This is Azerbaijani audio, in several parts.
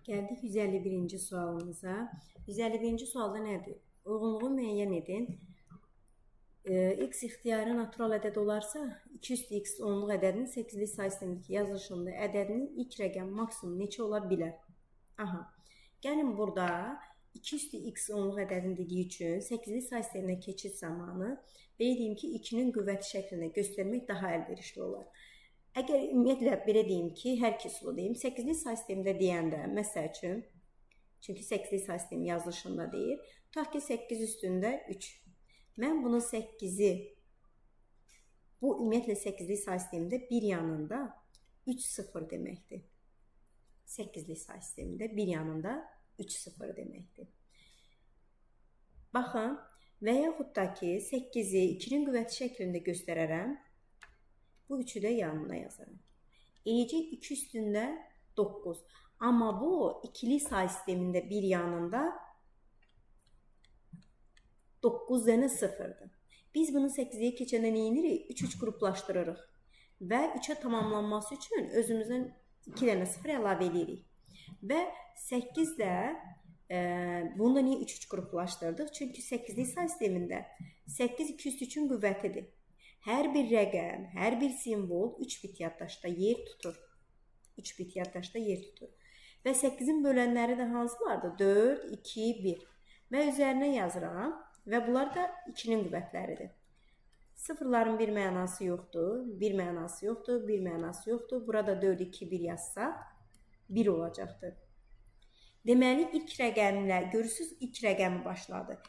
Gəldik 151-ci sualımıza. 151-ci sualda nədir? Uyğunluğu müəyyən edin. X ixtiyari natural ədəd olarsa, 2 üstü x onluq ədədinin 8-lik say sistemindəki yazılışında ədədinin ilk rəqəm maksimum neçə ola bilər? Aha. Gəlin burada 2 üstü x onluq ədədini dediyi üçün 8-lik say sisteminə keçid zamanı belə deyim ki, 2-nin qüvvəti şəklində göstərmək daha əlverişli olar. Əgər ümumiyyətlə belə deyim ki, hər iki üsulu deyim, 8-lik say sistemində deyəndə, məsəl üçün, çünki 8-lik say sistemi yazılışında deyir, tutaq ki, 8 üstündə 3. Mən bunun 8-i, bu ümumiyyətlə 8-lik say sistemində bir yanında 3 0 deməkdir. 8-lik say sistemində bir yanında 3 0 deməkdir. Baxın, və yaxud da ki, 8-i 2-nin qüvvəti şəklində göstərərəm. Bu 3-ü də yanına yazaram. Eləyəcək 2 üstündə 9. Amma bu ikili say sistemində bir yanında 9 dənə sıfırdır. Biz bunu 8-yə keçəndə nə edirik? 3-3 qruplaşdırırıq. Və 3-ə tamamlanması üçün özümüzdən 2 dənə sıfır əlavə edirik. Və 8 də bunu da niyə 3-3 qruplaşdırdıq? Çünki 8-lik say sistemində 8 2 üstü 3-ün qüvvətidir. Hər bir rəqəm, hər bir simvol 3 bit yaddaşda yer tutur. 3 bit yaddaşda yer tutur. Və 8-in bölənləri də hansılardır? 4, 2, 1. Və üzərinə yazıram və bunlar da 2-nin qüvvətləridir. Sıfırların bir mənası yoxdur, bir mənası yoxdur, bir mənası yoxdur. Burada 4, 2, 1 yazsaq 1 olacaqdır. Deməli, ilk rəqəmlə, görürsünüz, ilk rəqəmi başladı.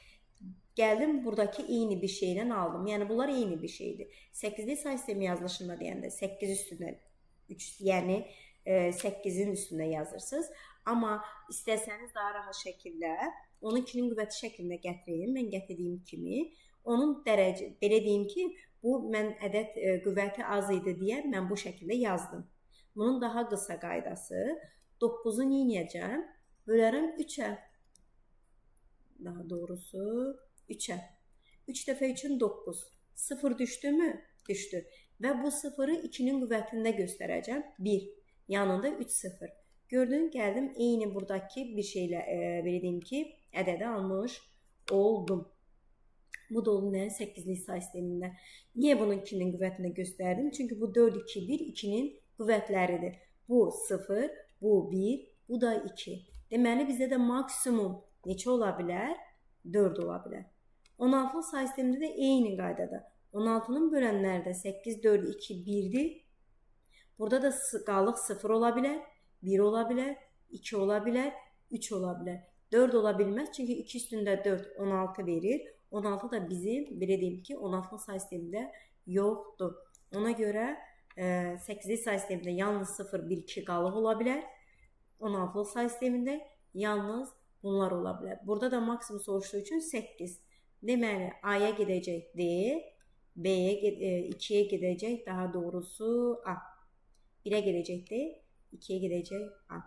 Gəldim buradakı eyni bir şeylə aldım. Yəni bunlar eyni bir şeydir. 8-lik say sistemi yazılışında deyəndə 8 üstündə 3, yəni 8-in üstündə yazırsınız. Amma istəsəniz daha rahat şəkildə onu 2-nin qüvvəti şəklində gətirin. Mən gətirdiyim kimi onun dərəcə belə deyim ki, bu mən ədəd qüvvəti az idi deyə mən bu şəkildə yazdım. Bunun daha qısa qaydası 9-u nə edəcəm? Bölərəm 3-ə. Daha doğrusu 3-ə. 3 dəfə 3-ün 9. 0 düşdü mü? Düşdü. Və bu 0-ı 2-nin qüvvətində göstərəcəm. 1. Yanında 3 0. Gördün, gəldim eyni buradakı bir şeylə belə deyim ki, ədədi almış oldum. Bu da oldu nə? 8-lik say sistemində. Niyə bunu 2-nin qüvvətində göstərdim? Çünki bu 4, 2, 1 2-nin qüvvətləridir. Bu 0, bu 1, bu da 2. Deməli, bizdə də maksimum neçə ola bilər? 4 ola bilər. 16-lıq say sistemində də eyni qaydada. 16-nın bölənləri də 8, 4, 2, 1-dir. Burada da qalıq 0 ola bilər, 1 ola bilər, 2 ola bilər, 3 ola bilər. 4 ola bilməz, çünki 2 üstündə 4 16 verir. 16 da bizim, belə deyim ki, 16-lıq say sistemində yoxdur. Ona görə 8-lik say sistemində yalnız 0, 1, 2 qalıq ola bilər. 16-lıq say sistemində yalnız bunlar ola bilər. Burada da maksimum soruşduğu üçün 8. Deməli, A-ya gedəcək D, B-yə 2-yə gedəcək, daha doğrusu A. 1-ə gedəcək D, 2-yə gedəcək A.